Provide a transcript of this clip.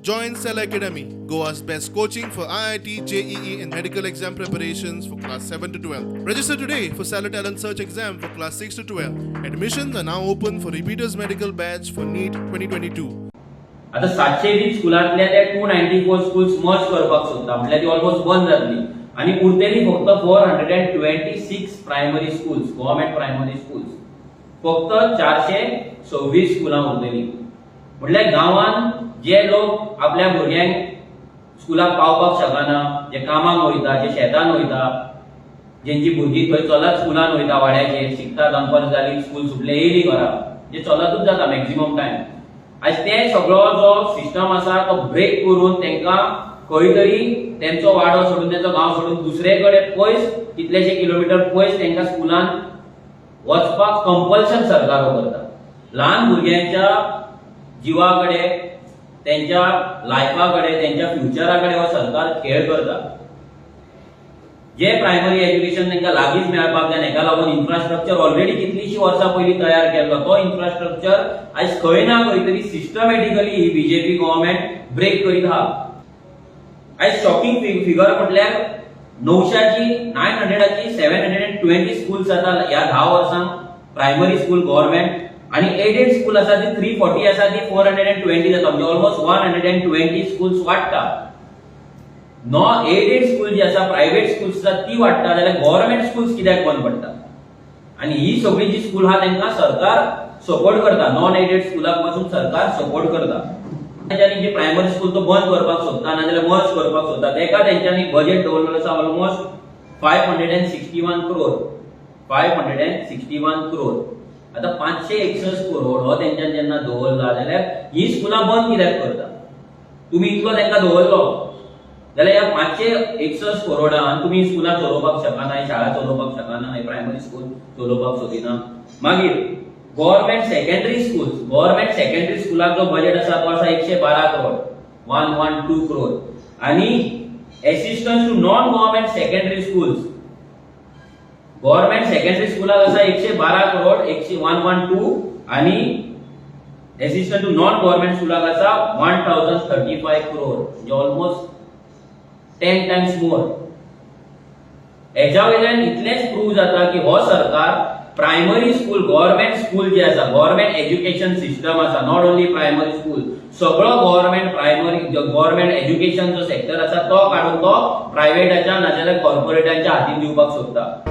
Join Cell Academy, Goa's best coaching for IIT, JEE, and medical exam preparations for class 7 to 12. Register today for Stellar Talent Search exam for class 6 to 12. Admissions are now open for repeaters medical batch for NEET 2022. आता 720 स्कुलांतल्या त्या 294 schools मर्ज करपाक सोदता, म्हटल्यार ती almost बंद जातली आनी उरतली फक्त 426 primary schools, government primary schools. फक्त 426 स्कुलां उरतली. म्हटल्यार गांवांत जे लोक आपल्या भुरग्यांक स्कुलाक पावपाक शकना, जे कामाक वयता, जे शेतान वयता, जेंची भुरगीं थंय चलत स्कुलान वयता, वाड्याचेर शिकता, दनपार जाली, स्कूल सुटलें, येयली घरा, जे चलतूच जाता मॅक्झिमम टायम. आयज ते सगळो जो सिस्टम आसा तो ब्रेक करून तांकां खंय तरी तेंचो वाडो सोडून, तेंचो गांव सोडून दुसरे कडेन पयस, कितलेशे किलोमिटर पयस तांकां स्कुलान वचपाक कंपल्शन सरकार हो करता. ल्हान भुरग्यांच्या जिवा कडेन, तेंच्या लायफा कडेन, तेंच्या फ्युचरा कडेन हो सरकार खेळ करता. जे प्रायमरी एज्युकेशन तांकां लागींच मेळपाक जाय, हेका लागून इन्फ्रास्ट्रक्चर ऑलरेडी कितलींशीं वर्सां पयलीं तयार केल्लो, तो इन्फ्रास्ट्रक्चर आयज खंय ना खंय तरी सिस्टमॅटिकली ही बीजेपी गव्हर्मेंट ब्रेक करीत आहा. आयज शॉकिंग फिगर म्हटल्यार 900ची, 900ची 720 स्कूल्स आतां ह्या 10 वर्सांक प्रायमरी स्कूल गव्हर्मेंट आणि एडेड स्कूल आसा ती 340 आसा, ती 420 जाता, म्हणजे ऑलमोस्ट 120 स्कूल्स वाडटा. नॉन एडेड स्कूल जी आसा, प्रायव्हेट स्कूल्स आसा ती वाडटा, जाल्यार गव्हर्मेंट स्कूल्स कित्याक बंद पडटा? आणि ही सगळी जी स्कूल आहा तांकां सरकार सपोर्ट करता. नॉन एडेड स्कुलाक पासून सरकार सपोर्ट करता. तेंच्यांनी जे प्रायमरी स्कूल तो बंद करपाक सोदता नाजाल्यार मर्ज करपाक सोदता, तेका तेंच्यांनी बजेट दवरलेलो आसा almost 561 crore, 561 crore. आता 561 करोड हो तेंच्यान जेन्ना दवरला जाल्यार ही स्कुलां बंद कित्याक करता तुम्ही? इतलो तांकां दवरलो जाल्यार ह्या 561 करोडान तुमी स्कुलां चलोवपाक शकना, ही शाळा चलोवपाक शकना, ही प्रायमरी स्कूल चलोवपाक सोदिना? मागीर government secondary schools, government secondary स्कुलाक जो बजेट आसा तो आसा 112 करोड, 112 करोड. आणि assistance to non government secondary schools, government secondary स्कुलाक आसा 112 करोड, 112, आणि एसिस्टंट टू नॉन गव्हर्नमेंट स्कुलाक आसा 1035 करोड, म्हणजे ऑलमोस्ट 10 टायम्स मोर. हेच्या वयल्यान इतलेंच प्रूव जाता की हो सरकार प्रायमरी स्कूल, गव्हर्नमेंट स्कूल जे आसा, गव्हर्नमेंट एज्युकेशन सिस्टम आसा, not only primary school, सगळो गव्हर्नमेंट प्रायमरी, गव्हर्नमेंट एज्युकेशन जो सेक्टर आसा तो काडून तो प्रायव्हेटाच्या नाजाल्यार कॉर्पोरेटांच्या हातीन दिवपाक सोदता.